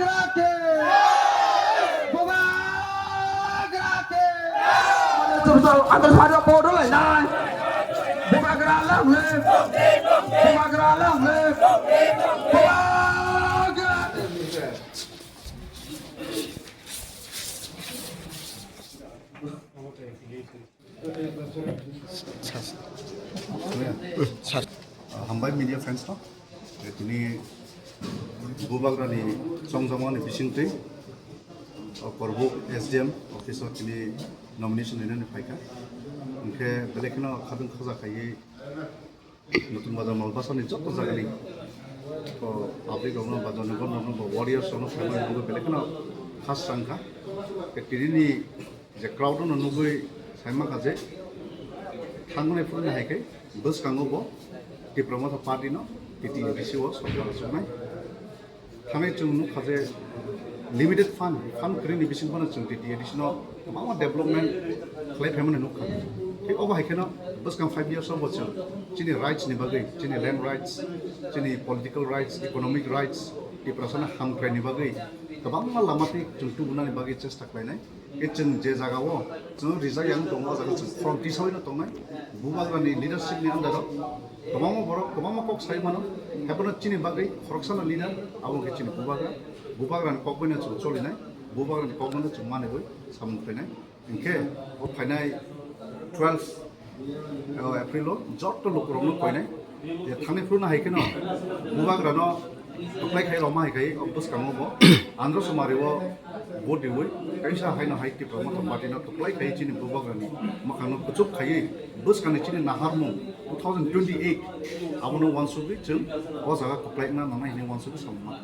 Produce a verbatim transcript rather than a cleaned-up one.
Bubagra ke! Bubagra ke! Antar sari bodo lai nai. Bubagra long live! Bubagra long live! Bubagra! Sir. Hambai media friends no. Tini Bubagrani chongjamani bisingtwi, o Korbuk S D M office o tini nomination rinani phaikha. Hwnkhe belai kheno khadwng khaja khaiwi Nutun Bazar Malbasani joto jagani, o, public rokno ba jonogon rokno ba warriors rokno phaimani bagwi belai kheno khas rangkha. Tini ni je crowd no nugwi saimaka je thangmani phuru hai khe bwskango bo Tipra Motha Party no T T A D C o sorkar rwchapnai. Thani chwng nukha je limited fund, fund kwrwini bising phano chwng T T A D C no kwbangma development khlai phaimani nukha. Thik obo hai kheno bwskang five years o bo chwng chini rights ni bagwi, chini land rights, chini political rights, economic rights, Tiprasano hamkraini bagwi kwbangma lama twi chwng tubunani bagwi chesta khlainai. Khe chwng je jagao chwng rijak yang tongo, o jaga chwng front tisawino tongnai. Bubagrani leadership ni under o kwbangma borok kwbangma kok sai mano. Haiphano chini bagwi khoroksano leader, abo khe chini Bubagra. Bubagrani kok baino chwng cholinai, Bubagrani kok baino chwng manwi samung khlainai. Hinkhe o phainai twelve o April o joto lukurokno koinai je thangni phuru no hai kheno Bubagrano tuklai khai roma hai khai o bwskango bo Andhra Sumari o vote riwi kaisa haino hai Tipra Motha Party no tuklai khai chini Bubagrani mwkhangno kuchuk khaiwi bwskangni chini naharmung two thousand twenty-eight abono uansugwi chwng o jaga kwplaina nangnai hinwi uansugwi samung ma.